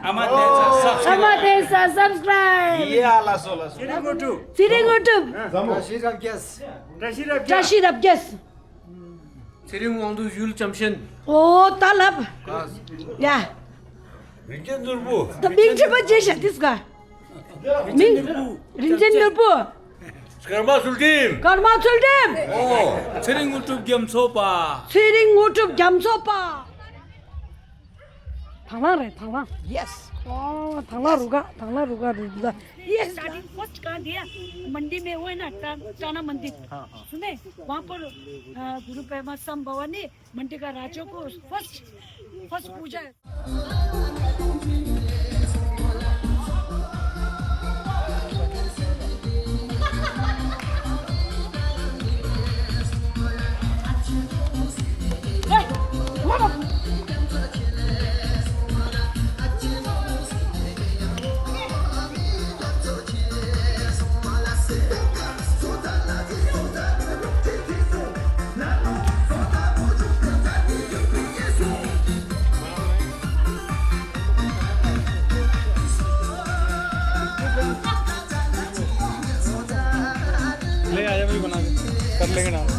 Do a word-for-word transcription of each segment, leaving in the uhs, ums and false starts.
ཨ་མ་བསྟན་ས་སབ་སི་ཀ་རའིབ། ཡ་ལ་སོ་ལ་སོ། ཚེ་རིང་དངོས་གྲུབ། ཚེ་རིང་དངོས་གྲུབ། བཀྲ་ཤིས་རབ་རྒྱས། བཀྲ་ཤིས་རབ་རྒྱས། ཚེ་རིང་དབང་འདུས་ཡུལ་ལྕམ་ཆེན། ཨོ་ད་ལབ། ཡ། རིན་ཆེན་ནོར་བུ། ད་མིང་ཁྲི་པ་རྗེས་བཞག་དིས་ག་མིང་། རིན་ཆེན་ནོར་བུ། ཀརྨ་ཚུལ་ཁྲིམས། ཀརྨ་ཚུལ་ཁྲིམས། ཨོ། ཚེ་རིང་དངོས་གྲུབ་རྒྱ་མཚོ་པ། ཚེ་རིང་དངོས་གྲུབ་རྒྱ་མཚོ་པ། དང་བླངས་རེད། དང་བླངས། ཡེས། ཨོ། དང་བླངས་རུ་ག་དང་བླངས་རུ་ག་རུ་ག་ཡེས། starting first कहाँ दिया? मंडी में हुए ना, टा-, टाना मंदिर। हाँ, हाँ। सुने? वहाँ पर, अ, गुरु पेमा संभवा ने मंडी का राजों को फर्स्ट, फर्स्ट पूजा। ले आजा, मैं भी बना के कर लेंगे डांस।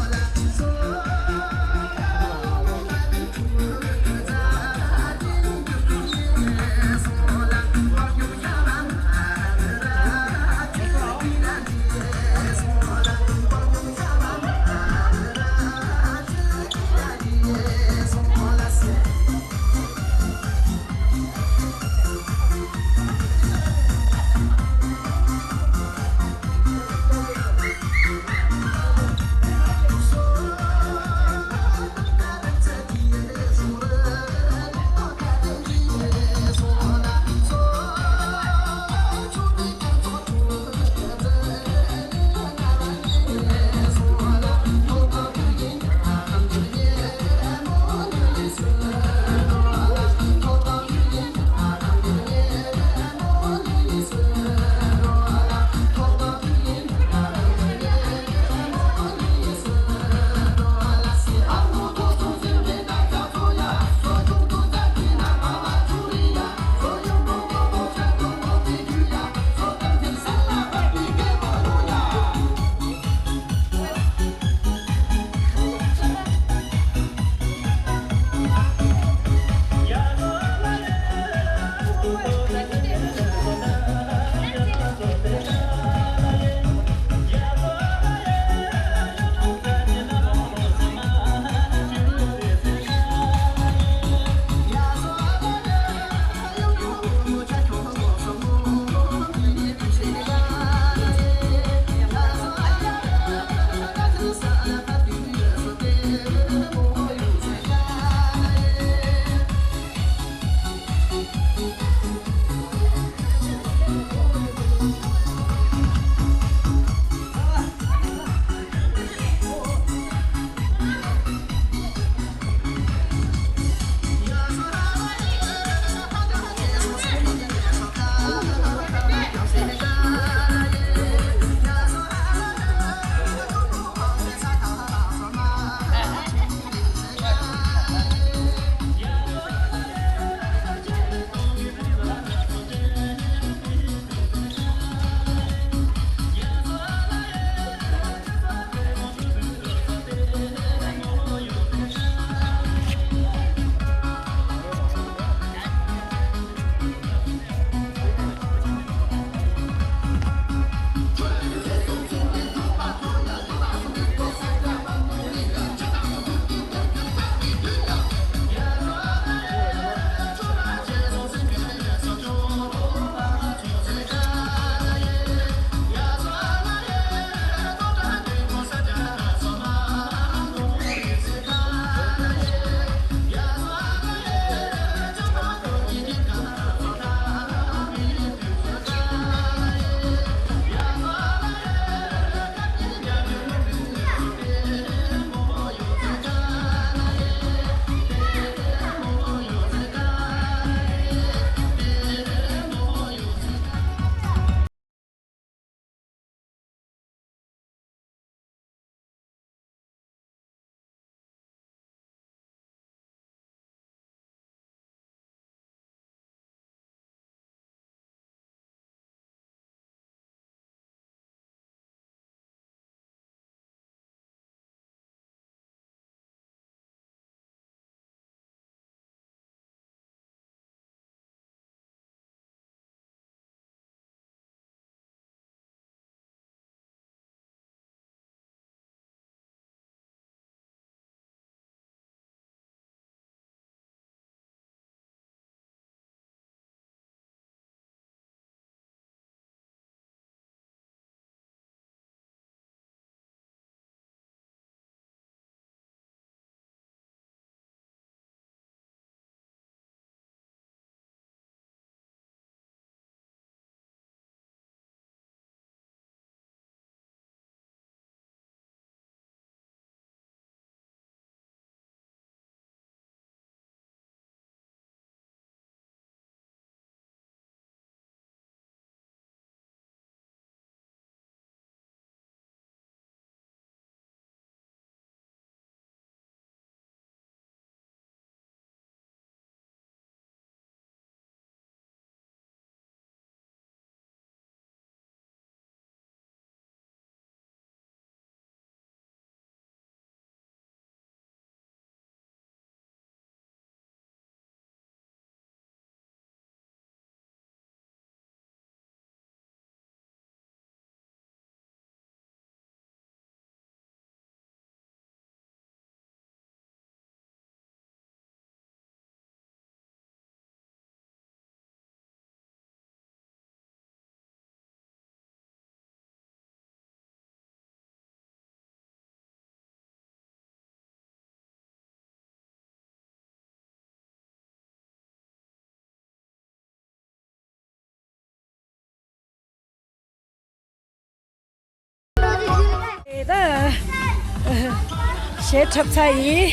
བྱས་འཁྲབ་ཚར་ཡིན།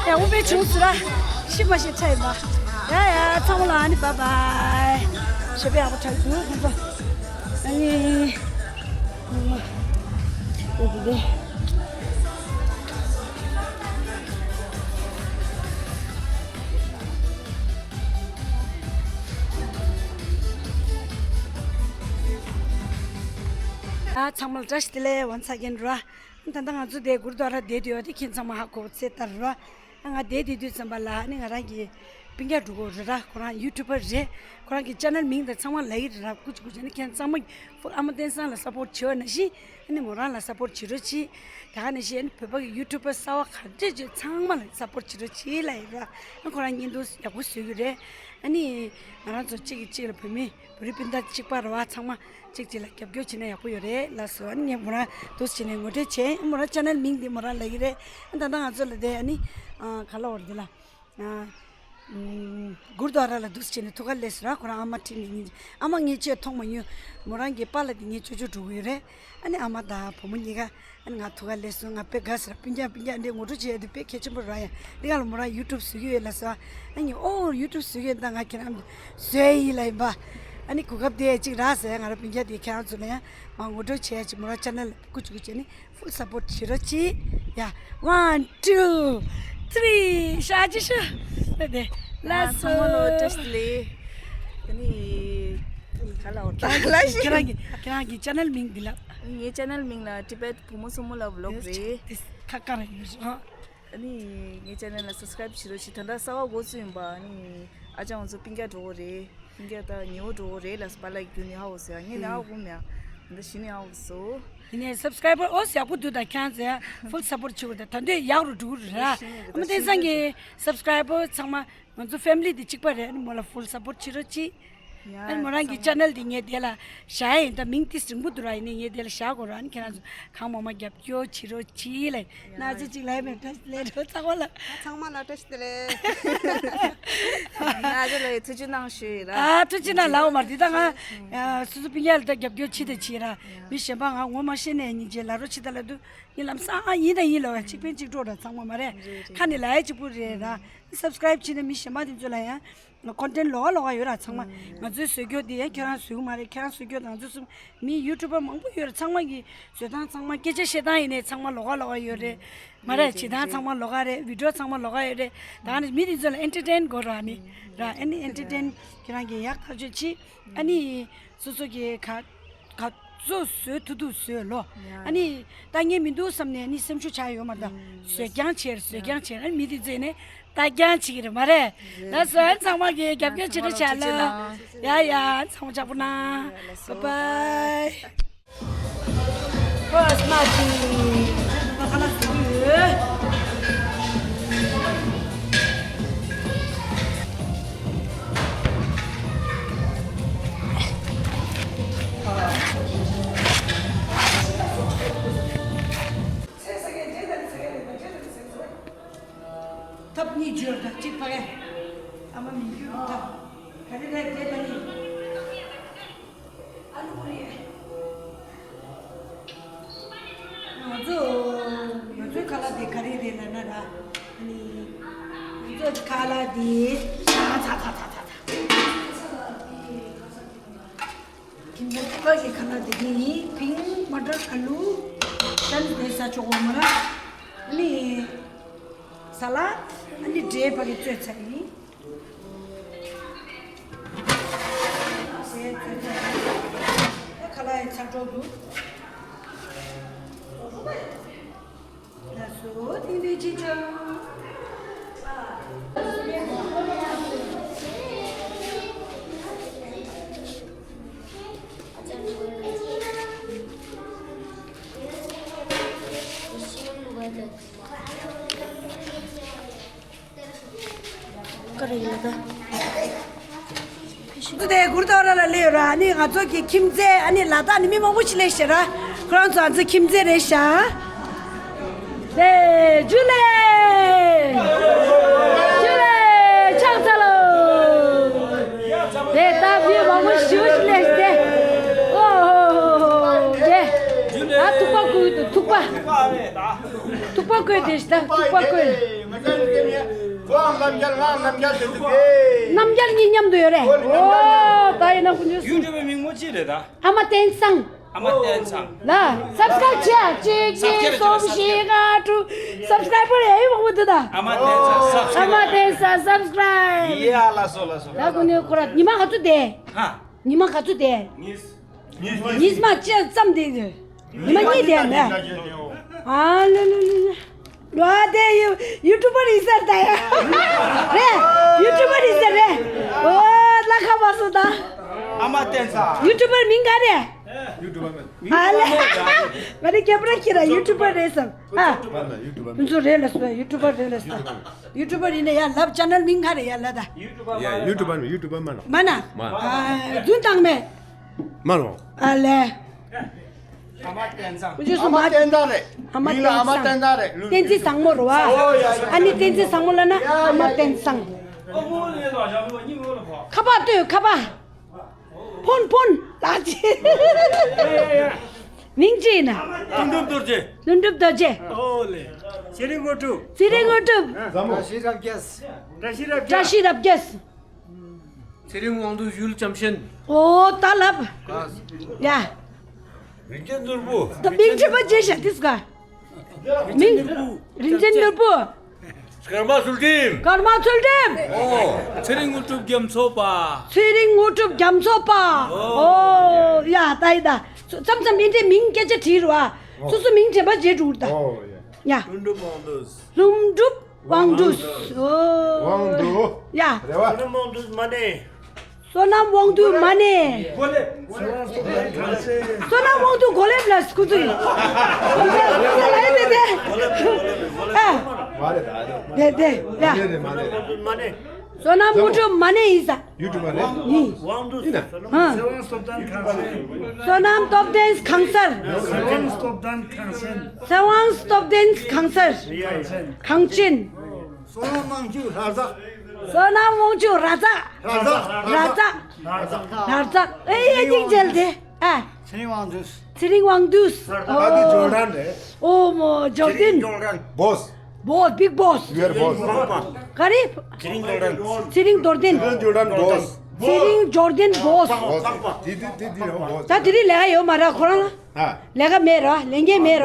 ཡག་པོ་དཔེ་བྱུང་ཟེར་ར། ཤི་མ་ཤི་ཁྲ་ཡིན་པ། ཡ་ཡ་ཚང་མ་ལ་ཨ་ནི་བཱའི་བཱའི། ཞེ་པོ་ཡག་པོ་འཁྲབ་འདུག་ཁོང་ཚོ། ཨ་ནི། འོ་དེ་དེ། ཨ་ཚང་མ་ལ་བཀྲ་ཤིས་བདེ་ལེགས། once again ར། ད་ལྟ་ང་ཚོ་དེ་གུར་དུ་ཨ་ར་བསྡད་དུས་ཡོད་དེ་ཁྱེད་ཚང་མ་ཧ་གོ་ཚེ་ལྟར་ར། ང་བསྡད་དེ་དུས་ཙམ་པ་ལ་ཨ་ནི་ང་རང་གི་སྤུན་ཀྱག་འགྲོ་གོ་རེད་ར། ཁོ་རང་ཡུ་ཊུབ་པར་རེད། ཁོ་རང་གི་ཅེ་ནལ་མིང་དང་ཚང་མ་ལ་ཡི་རེད་ར། ཀུ་ཅི་ཀུ་ཅི་ཨ་ནི་ཁྱེད་ཚང་མ་ཨ་མ་བསྟན་བཟང་ལ་སཔོརྚ་བྱེད་པ་ནང་བཞིན་ཨ་ནི་མོ་རང་ལ་སཔོརྚ་བྱེད་རོགས་གྱིས། དེ་ག་ནང་བཞིན་ཨ་ནི་བོད་པ་གི་ཡུ་ཊུབ་པར་གསར་བ་ག་འདྲས་བྱེད་ཚང་མ་ལ་སཔོརྚ་བྱེད་རོགས་གྱིས་ལ་ཡི་ར། ཨ་ཁོ་རང་བརྙན་ཐུང་ཡག་པོ་བཟོ་གི་རེད། ཨ་ནི་ང་རང་ཚོ་གཅིག་གིས་གཅིག་ལ་བོད་མི་བོད་རིགས་སྤུན་ཟླ་གཅིག་པ་རེད་བ། ཚང་མ་གཅིག་གཅིག་ལ་རྒྱབ་སྐྱོར་བྱེད་ན་ཡག་པོ་ཡོད་རེད་ལགས་སོ། ཨ་ནི་ངས་མོ་རང་འདུག་སེ་བྱས་ནས་ངོ་སྤྲོད་བྱས། མོ་རང་ཅེ་ནལ་མིང་འདི་མོ་རང་ལ་ཡི་རེད། ཨ་ད་ལྟ་ང་ཚོ་ལ་དེ་ཨ་ནི་ཨ་ག་ལ་བར་འདི་ལ་ཨ་ཨུམ་གུར་དུ་ཨ་ར་ལ་འདུག་སེ་བྱས་ནས་ཐུག་ག་སླེབས་སོང་ར། ཁོ་རང་ཨ་མ་ཁྲིད་ནས་ཉིན་ཨ་མ་ངས་ཆེས་མཐོང་མ་མྱོང་། མོ་རང་གི་པཱ་ལགས་འདི་ངས་ཅོ་ཅོ་འགྲོ་གི་ཡོད་རེད། ཨ་ནི་ཨ་མ་དང་བུ་མོ་གཉིས་ཀ་ཨ་ནི་ང་ཐུག་ག་སླེབས་སོང་། ང་དཔེ་དགའ་ཟེར། སྤུན་ཀྱག་སྤུན་ཀྱག་འདི་ངོ་སྤྲོད་བྱེད་ཡ་འདི་དཔེ་གལ་ཆེན་པོ་རེད་ཡ། འདི་ག་ལ་མོ་རང་ཡུ་ཊུབ་བཟོ་གི་ཡོད་ལབ་སོང་། ཨ་ནི་ཨོ་ཡུ་ཊུབ་བཟོ་གི་ཡོད། ད་ང་ཁྱེད་རང་བཟོ་ཡ་ཡིན་ལབ་ཡིན་པ། ཨ་ནི་གོ་སྐབས་དེ་ཅིག་རག་ཟེར། ང་རང་སྤུན་ཀྱག་དེ་ཁྱེད་རང་ཚོ་ལ་ཡང་མ་ངོ་སྤྲོད་བྱེད་ཡ་ཅིག་མོ་རང་ཅེ་ནལ་ཀུ་ཅི་ཀུ་ཅི་ནི་ཕུལ་སཔོརྚ་བྱེད་རོགས་གྱིས་ཡ། ཝན་ཊུ་ཐི་རི་ཤ་ཅི་ཤ་དེ་དེ་ལ་ལ་སོ། ཚང་མ་ལ་བཀྲ་ཤིས་བདེ་ལེགས། དེ་ནི་ག་ལ་འོ་ད་ལ་ཤི། ཁྱེད་རང་གི་ཁྱེད་རང་གི་ཅེ་ནལ་མིང་འདི་ལ། ངའི་ཅེ་ནལ་མིང་ལ་ཊི་བེཊ་བུ་མོ་སྲུ་མོ་ལབ་ཝི་ལོག་རེད། ཁ་ཁ་ར་ཡོད་རེད། ཨ་ནི་ངའི་ཅེ་ནལ་ལ་སབ་སི་ཀ་རེབ་བྱེད་རོགས་གྱིས། ད་ལྟ་གསར་པ་འགོ་བཙུགས་ཡིན་པ། ཨ་ནི་ཨ་ཅག་ང་ཚོ་སྤུན་ཀྱག་འགྲོ་གི་རེད། སྤུན་ཀྱག་ད་ཉེ་བོ་འགྲོ་གི་རེད་ལབ་སོང་། པཱ་ལགས་ཀྱིས་ནི་ཧ་གོ་སོང་ཡ། ངས་ནི་ཧ་གོ་མེད་ཡ། ད་གཞི་ནས་ཧ་གོ་སོང་། ཡིན་ནའི་སབ་སི་ཀ་རེབ་པར་ཨོ་ཡག་པོ་འདུག་ད་ཁྱེད་རང་ཚོས་ཕུལ་སཔོརྚ་བྱེད་དགོས། ད་ད་འདོད་ཡག་རུ་འགྲོ་གི་རེད་ར། ཨ་མ་བསྟན་བཟང་གི་སབ་སི་ཀ་རེབ་པར་ཚང་མ་ང་ཚོ་ཕེ་མི་ལི་འདི་གཅིག་པ་རེད། ཨ་ནི་མོ་ལ་ཕུལ་སཔོརྚ་བྱེད་རོགས་གྱིས། ཨ་ནི་མོ་རང་གི་ཅེ་ནལ་འདི་ངས་དེ་ལ་བཞག་ཡིན། ད་མིང་ཏིས་རིང་པོ་འདུག་ར། ཡིན་ནའི་ངས་དེ་ལ་བཞག་དགོས་ར། ཨ་ནི་ཁྱེད་རང་ཚོ་གང་མང་མང་རྒྱབ་སྐྱོར་བྱེད་རོགས་གྱིས་ལ། ན་ཚོད་ཅིག་ལ་ཡིན་པའི་བཀྲ་ཤིས་བདེ་ལེགས་འགྲོ་ཚང་མ་ལ། ཚང་མ་ལ་བཀྲ་ཤིས་བདེ་ལེགས། ན་ཚོད་ལ་ཡི་ཐུགས་རྗེ་གནང་ཞུ་ཡི་ར། ཨ་ཐུགས་རྗེ་གནང་ལབ་འོ་མ་རེད། ད་ང་སོ་སོ་སྤུན་ཀྱག་ལ་ད་རྒྱབ་སྐྱོར་བྱེད་དེ་བྱེད་ར། མི་གཞན་པ་ང་ངོ་མ་ཤེས་ནས་ཉིན་རྗེས་ལ་རོགས་བྱེད་ད་ལ་དུ་ངས་ལམ་སང་ཨ་ཡིན་ད་ཡིན་ལབ་ཡ། གཅིག་ཕན་གཅིག་གྲོགས་ར། ཚང་མ་མ་རེད། ཁ་ནས་ལབ་ཡ་གཅིག་པུ་རེད་ར། སབ་སི་ཀ་རེབ་བྱས་ནས་མི་གཞན་པ་དེ་ཚོ་ལ་ཡང་ཀོན་ཊེན་ལོགས་ཀ་ལོགས་ཀ་ཡོད་ར། ཚང་མ་ང་ཚོའི་བཟོ་རྒྱུ་དེ་ཡང་ཁྱེད་རང་བཟོ་གི་མ་རེད། ཁྱེད་རང་བཟོ་རྒྱུ་དང་ང་ཚོ་གསུམ་མི་ཡུ་ཊུབ་པར་མང་པོ་ཡོད་ར། ཚང་མ་གི་བཟོ་སྟངས་ཚང་མ་སྐད་ཆ་བཤད་སྟངས་ཡིན་ནའི་ཚང་མ་ལོགས་ཀ་ལོགས་ཀ་ཡོད་རེད། མ་རེད། བྱེད་སྟངས་ཚང་མ་ལོགས་ཀ་རེད། བི་ཌི་ཡོ་ཚང་མ་ལོགས་ཀ་ཡོད་རེད། ད་ནི་མི་དེ་ཚོ་ལ་ཨེན་ཊར་ཊེན་དགོས་ར་ནི་ར། ཨ་ནི་ཨེན་ཊར་ཊེན་ཁྱེད་རང་གི་ཡག་ཐག་ཆོད་བྱེད། ཨ་ནི་སོ་སོ་གི་ག་ག་ཚོད་བཟོ་ཐུབ་ཐུབ་བཟོས་ལོ། ཨ་ནི་ལྟ་ཉན་མི་འདུག་བསམ་ནས་ནི་སེམས་ཤུགས་ཆག་ཡོད་མ་རེད། བཟོ་རྐྱང་བྱས་བཟོ་རྐྱང་བྱས། ཨ་ནི་མི་དེ་ཚོས་ནི་ལྟ་རྐྱང་བྱེད་ཀྱི་རེད་མ་རེད། ལགས་སོ། ཨ་ནི་ཚང་མ་གི་རྒྱབ་སྐྱོར་བྱེད་རོགས་བྱ་ལོ། ཡ་ཡ། ཨ་ནི་ཚང་མ་ཅག་པོ་ན། བཱའི་བཱའི། ཧོ་སྨ་ཏི། ཁ་ལག་ཟ་གི་ཡོད། ཐབ་གཉིས་བརྗོད་དང་གཅིག་ཕ་གི། ཨ་མ་མི་འགྱུར་ཐབ། ག་རེ་རེད་དེ་ད་ནི། ཨ་ལུ་རེད། ང་ཚོ་ང་ཚོའི་ཁ་ལག་དེ་ག་རེ་རེད་ལབ་ན་ར། ཨ་ནི་ང་ཚོའི་ཁ་ལག་དེ་ཚ་ཚ་ཚ་ཚ་ཚ། ཁྱིམ་ཚང་གི་ཁ་ལག་དེ་གི་ཡིན། ཕིང་མ་ཊར་ཨ་ལུ་ཤན་དེ་ས་ཆོག་གོ་མ་ར། ཨ་ནི་ས་ལ་ཨ་ནི་འབྲས་ཕ་གི་བཙོས་ཚར་ཡིན། ཁ་ལག་ཡི་ཚ་གྲོགས་འདུག་ལགས་སོ། ཏིང་ཏིང་ཅི་ཅང་། ཀ་རེ་ཡིན་ད། ང་ཚོ་དེ་གུར་དོག་ར་ལ་སླེབས་ཡོད་ར། ཨ་ནི་ང་ཚོ་གི་ཁྱིམ་མཚེས་ཨ་ནི་ལ་དྭགས་ནས་མི་མང་པོ་ཞིག་སླེབས་ཤག་ར། ཁོ་རང་ཚོ་ང་ཚོ་ཁྱིམ་མཚེས་རེད་ཤག་དེ་ཇུ་ལེ། ཇུ་ལེ། ཕྱག་འཚལ་ལོ། དེ་ལྟ་བུའི་མང་པོ་ཞིག་སླེབས་ཏེ། ཨོ་ཧོ་ཧོ་ཧོ། དེ། ཨ་ཐུག་པ་ཁུར་འདུག་ཐུག་པ། ཐུག་པ་བཀོད་དེ་ཤི་ད། ཐུག་པ་བཀོད། ཁོའང་རྣམ་རྒྱལ། ང་རྣམ་རྒྱལ་དེ་ཚོ་དེ། རྣམ་རྒྱལ་གཉིས་མཉམ་དུ་ཡོད་རེད། ཨོ་ད་ཡིན་ན་ཁོ་ཚོས་ཡུ་ཊུབ་པའི་མིང་ངོ་ཅི་རེད་ད། ཨ་མ་བསྟན་བཟང་། ཨ་མ་བསྟན་བཟང་། ལ་སབ་སི་ཀ་རབ་བྱས། གཅིག་གཉིས་གསུམ་བཞི་ལྔ་དྲུག་སབ་སི་ཀ་རབ་པར་ཡ་ཡི་མང་པོ་འདུག་ད། ཨ་མ་བསྟན་བཟང་སབ་སི་ཀ་རབ། ཨ་མ་བསྟན་བཟང་སབ་སི་ཀ་རབ། ཡ་ལ་སོ་ལ་སོ། ད་ཁོ་ནས་ཁོ་ར་ཉི་མ་ག་ཚོད་བསྡད། ཧ། ཉི་མ་ག་ཚོད་བསྡད། ཉིས། ཉིས་མ་ཅི་ཙམ་བསྡད་འདུག་ཉི་མ་གཉིས་བསྡད་ནས། ཨ་ལེ་ལེ་ལེ་ལེ། ལོ་ཨ་དེ་ཡུ་ཡུ་ཊུབ་པར་ཡིན་ས་རེད་ད་ཡ། རེད། ཡུ་ཊུབ་པར་ཡིན་ས་རེད། ཨོ་ལ་ཁ་མ་སོ་ད། ཨ་མ་བསྟན་ས། ཡུ་ཊུབ་པར་མིང་ག་རེད། ཡུ་ཊུབ་པར་མིན། ཨ་ལེ། ང་ནི་སྐྱབས་ར་ཁྱེད་ར་ཡུ་ཊུབ་པར་རེད་བསམ། ཨ། ཁོ་ཚོ་རེད་ལ་སོ། ཡུ་ཊུབ་པར་རེད་ལ་སོ། ཡུ་ཊུབ་པར་ཡིན་ན་ཡ་ལབ། ཅེ་ནལ་མིང་ག་རེད་ཡ་ལ་ད། ཡ་ཡུ་ཊུབ་པར་མིན། ཡུ་ཊུབ་པར་མ་ནོ། མ་ན། མ། ཨ་རྫུན་བཏང་མེད། མ་ནོ། ཨ་ལེ། ཨ་མ་བསྟན་བཟང་། ཨ་མ་བསྟན་བཟང་རེད། ཨ་མ་མིང་ལ་ཨ་མ་བསྟན་བཟང་རེད། བསྟན་འཛིན་བཟང་མོ་རེད་བ། ཨ་ནི་བསྟན་འཛིན་བཟང་མོ་ལབ་ན་ཨ་མ་བསྟན་བཟང་། ཁ་པར་ལྟོས་ཁ་པར། ཕོན་ཕོན་ལགས་ཅི། མིང་ཅི་ཡིན་ན། ལྷུན་གྲུབ་རྡོ་རྗེ། ལྷུན་གྲུབ་རྡོ་རྗེ། ཨོ་ལེ། ཚེ་རིང་དངོས་གྲུབ། ཚེ་རིང་དངོས་གྲུབ། བཀྲ་ཤིས་རབ་རྒྱས། བཀྲ་ཤིས་རབ་རྒྱས། བཀྲ་ཤིས་རབ་རྒྱས། ཚེ་རིང་དབང་འདུས། ཡུལ་ལྕམ་ཆེན། ཨོ་ད་ལབ། ཡ། རིན་ཆེན་ནོར་བུ། ད་མིང་དྲན་པ་བརྗེད་ཤག་དེ་སུ་ག་མིང་། རིན་ཆེན་ནོར་བུ། ཀརྨ་ཚུལ་ཁྲིམས། ཀརྨ་ཚུལ་ཁྲིམས། ཨོ། ཚེ་རིང་དངོས་གྲུབ་རྒྱ་མཚོ་པ། ཚེ་རིང་དངོས་གྲུབ་རྒྱ་མཚོ་པ། ཨོ། ཨོ་ཡ་ད་ཡི་ད། མཚམས་མཚམས་ཨིན་འདྲའི་མིང་སྐད་ཆ་དྲིས་རུ་ཨ། སོ་སོ་མིང་དྲན་པ་བརྗེད་འགྲོ་གི་རེད་ད། ཨོ་ཡ། ཡ། ལྷུན་གྲུབ་དབང་འདུས། ལྷུན་གྲུབ་དབང་འདུས། ཨོ། དབང་འདུས། ཡ། རེད་བ། བསོད་ནམས་དབང་འདུས་མ་ཎི། བསོད་ནམས་དབང་འདུས་མ་ཎི། བསོད་ནམས་དབང་འདུས་གོ་ལེབ་ལ་སྐུ་ཚུགས་ཡིན། ལ་ཡི་དེ་དེ། ཨ། མ་རེད་ད་རེད། དེ་དེ་ཡ། མ་རེད་མ་རེད། བསོད་ནམས་དངོས་གྲུབ་མ་ཎི་ཡིན་ས། ཡུ་ཊུབ་པར་རེད། ཡིན། དབང་འདུས། ཨ། བསོད་ནམས་སྟོབས་ལྡན་གངས་ཅན། བསོད་ནམས་སྟོབས་ལྡན་གངས་སར། ཚེ་དབང་སྟོབས་ལྡན་གངས་ཅན། ཚེ་དབང་སྟོབས་ལྡན་གངས་སར། གངས་ཅན། གངས་ཅན། བསོད་ནམས་དབང་ཕྱུག་ལྷ་བཟའ། བསོད་ནམས་དབང་ཕྱུག་ར་ཛ། ར་ཛ། ར་ཛ། ར་ཛ། ཨེ་ཡ་སྙིང་རྗེ་དེ། ཨ། ཚེ་རིང་དབང་འདུས། ཚེ་རིང་དབང་འདུས། ད་དེ་ཇོར་ཌན་རེད། ཨོ་མོ་ཇོར་ཌན། བོ་སི། བོ་སི། བིག་བོ་སི། ཡུ་ཨར་བོ་སི། ག་རེ། ཚེ་རིང་ཇོར་ཌན། ཚེ་རིང་ཇོར་ཌན་བོ་སི། ཚེ་རིང་ཇོར་ཌན་བོ་སི། བོ་སི། དེ་དེ་དེ་དེ་རེད་བོ་སི། ད་དེ་རིང་ལས་ཀ་ཡོད་མ་རེད་ཁོ་རང་ལ། ཨ། ལས་ཀ་མེད་ར། ལས་འགན་མེད་ར།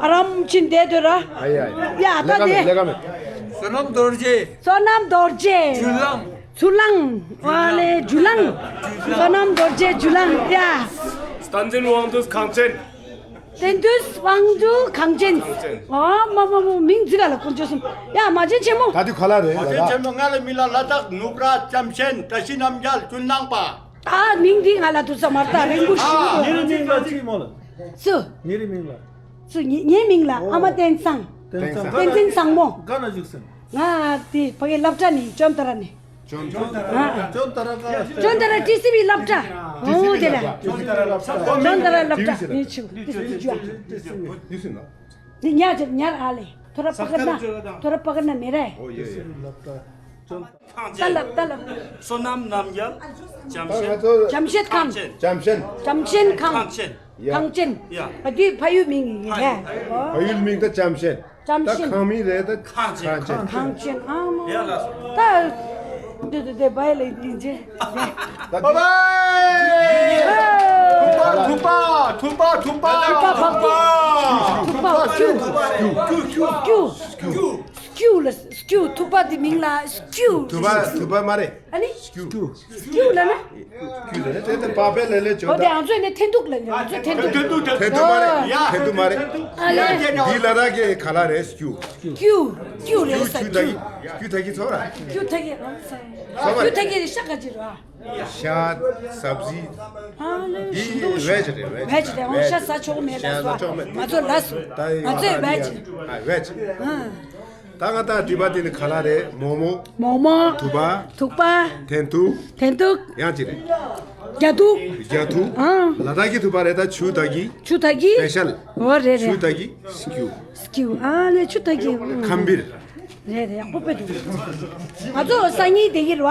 ཨ་རམ་ཕྱིན་བསྡད་སྡོད་ར། ཨ་ཡ་ཡ། ཡ་ད་དེ། ལས་ཀ་མེད། བསོད་ནམས་རྡོ་རྗེ། བསོད་ནམས་རྡོ་རྗེ། ཇུ་ལང་། ཇུ་ལང་། ཨ་ལེ་ཇུ་ལང་། བསོད་ནམས་རྡོ་རྗེ་ཇུ་ལང་། ཡ། བསྟན་འཛིན་དབང་འདུས་གངས་ཅན། བསྟན་འཛིན་དབང་འདུས་གངས་ཅན། གངས་ཅན། ཨ་མ་མ་མ་མིང་ཅི་ག་ལ་དཀོན་མཆོག་གསུམ། ཡ་མ་བྱན་ཆེན་མོ། ད་དུས་ག་ལ་རེད། མ་བྱན་ཆེན་མོ། ང་ལ་མི་ལ་ལ་དྭགས་ནུབ་ར་ལྕམ་ཆེན་བཀྲ་ཤིས་རྣམ་རྒྱལ་ཇུ་ལང་པ། ད་མིང་འདི་ང་ལ་ཐུག་ས་མ་རེད་ད། རིང་པོ་ཞིག་ཉེ་རི་མིང་ལ་ཅི་མོ་ལ། སུ། ཉེ་རི་མིང་ལ། སུ། ངའི་ངའི་མིང་ལ། ཨོ། ཨ་མ་བསྟན་བཟང་། བསྟན་བཟང་། བསྟན་འཛིན་བཟང་མོ། ག་ན་བཞུགས་སེམས། ང་དེ་ཕ་གི་སློབ་གྲྭ་ནས་ཅོན་ཏ་ར་ནས། ཅོན་ཏ་ར། ཨ། ཅོན་ཏ་ར་ག། ཅོན་ཏ་ར་ཊི་སི་བི་སློབ་གྲྭ། ཨོ་དེ་ལ། ཅོན་ཏ་ར་སློབ་གྲྭ། ཅོན་ཏ་ར་སློབ་གྲྭ། ཊི་སི་བི་ནས་ཆུ་ཊི་སི་བི་ཇུ་ཨ། ཊི་སི་བི། ནི་ཉར་ཉར་ཨ་ལེ། ཐོ་ར་པ་ཀར་ན། ཐོ་ར་པ་ཀར་ན་མེ་རེ། ཨོ་ཡེ་ཡེ། ད་ལབ་ད་ལབ། བསོད་ནམས་རྣམ་རྒྱལ། ཇམ་ཤེད། ཇམ་ཤེད་ཁམས། ཇམ་ཤེད། ཇམ་ཤེད་ཁམས། གངས་ཅན། ཡ། གངས་ཅན། ཡ། ཨ་དེ་ཕ་ཡུལ་མིང་ཡིན་ཧེ། ཕ་ཡུལ་མིང་ད་ཇམ་ཤེད། ཇམ་ཤེད། ད་ཁང་མིང་རེད་ད། གངས་ཅན། གངས་ཅན། གངས་ཅན་ཨ་མ། ཡ་ལ་སོ། ད། དེ་དེ་དེ་བའི་ལེ་དེ་ཇེ། ད་དེ། ཐུག་པ་ཐུག་པ་ཐུག་པ་ཐུག་པ། ཐུག་པ་ཐུག་པ། ཐུག་པ་སྐྱུ། སྐྱུ། སྐྱུ། སྐྱུ་ལ་སྐྱུ། ཐུག་པ་དེ་མིང་ལ་སྐྱུ། ཐུག་པ་ཐུག་པ་མ་རེད། ཨ་ནི། སྐྱུ། སྐྱུ་ལ་ན། སྐྱུ་ལ་ན་དེ་དེ་པ་པའི་ལེ་ལེ་ཅོ་ད། འོ་དེ་ང་ཚོས་ནི་འཐེན་ཐུག་ལ་ཡོད། ང་ཚོས་འཐེན་ཐུག་འཐེན་ཐུག་འཐེན་ཐུག་མ་རེད། འཐེན་ཐུག་མ་རེད། ཨ་ལེ། འདི་ལ་དྭགས་ཀྱི་ག་ལ་རེད། སྐྱུ། སྐྱུ། སྐྱུ་རེད་ས། སྐྱུ་ཐ་གི། སྐྱུ་ཐ་གི་ཚོ་ར། སྐྱུ་ཐ་གི་རང་ས། ཚོ་མ་རེད། སྐྱུ་ཐ་གི་རེད་ཤ་ག་ཅི་ར། ཤ། སབ་ཟི། ཨ་ལེ། འདི་ཞིམ་པོ་ཞིག་ཝེཇ་རེད་ཝེཇ། ཝེཇ་རེད། འོ་ཤ་ཟ་ཆོག་མེད་ལ་ཤ་ཟ་ཆོག་མེད། ང་ཚོ་ལ་སོ། ད་ཡི་ང་ཚོས་ཝེཇ། ཨ་ཝེཇ། ཨ། ད་ང་ད་དྲི་བ་དེ་ནི་ག་ལ་རེད། མོག་མོག་མོག་མོག་ཐུག་པ། ཐུག་པ། འཐེན་ཐུག་འཐེན་ཐུག་ཡང་ཅི་རེད། རྒྱ་ཐུག་རྒྱ་ཐུག་ཨ། ལ་དྭགས་ཀྱི་ཐུག་པ་རེད། ད་ཆུ་ཐ་གི། ཆུ་ཐ་གི། སྤེ་ཤལ། འོ་རེད་རེད། ཆུ་ཐ་གི་སྐྱུ། སྐྱུ་ཨ་ལེ་ཆུ་ཐ་གི། ཁམ་བིར། རེད་རེད་ཡག་པོ་དཔེ་འདུག་ང་ཚོ་སང་ཉིན་དེ་གི་རེད་བ།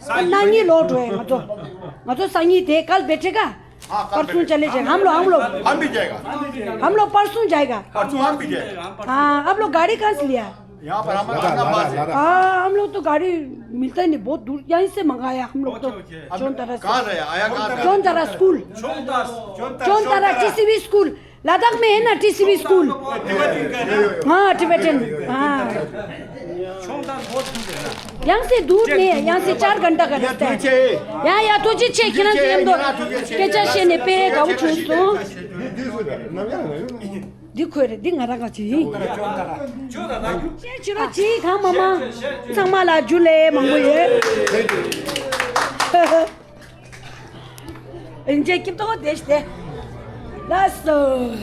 སང་ཉིན། གནངས་ཉིན་ལོག་འགྲོ་ཡ་ང་ཚོ། ང་ཚོ་སང་ཉིན་དེ་གལ་བེ་ཁྲི་ཀ། हाँ, कल परसों चले जाएगा। हम लोग, हम लोग। हम भी जाएगा। हम लोग परसों जाएगा। परसों हम भी जाएगा। हाँ, आप लोग गाड़ी कहाँ से लिया? यहाँ पर हम, हमारा बस है। हाँ, हम लोग तो गाड़ी मिलता ही नहीं, बहुत दूर, यहीं से मंगाया हम लोग तो। अच्छा, अच्छा। चौंतरा से। कहाँ से आया, कहाँ से? चौंतरा स्कूल। चौंतरा। चौंतरा टीसीबी स्कूल। लद्दाख में है ना टीसीबी स्कूल? हाँ, टिबेटन। हाँ। यहाँ से दूर नहीं है, यहाँ से चार घंटा का रास्ता है। यहाँ, यहाँ तुझे छः किलोमीटर, हम दो के चार से ने पे गाँव छोड़ दो। འདི་ཁོས་རེད། འདི་ང་རང་ག་ཅི་ཡིན། ཅེ་ཅི་རོ་ཅི་ཁང་མ་མ་ཚང་མ་ལ་ཇུ་ལེ་མང་པོ་ཡོད། ཨིན་ཇེ་ཀིབ་ཏོ་དེ་ཤྟེ། ལ་སོ།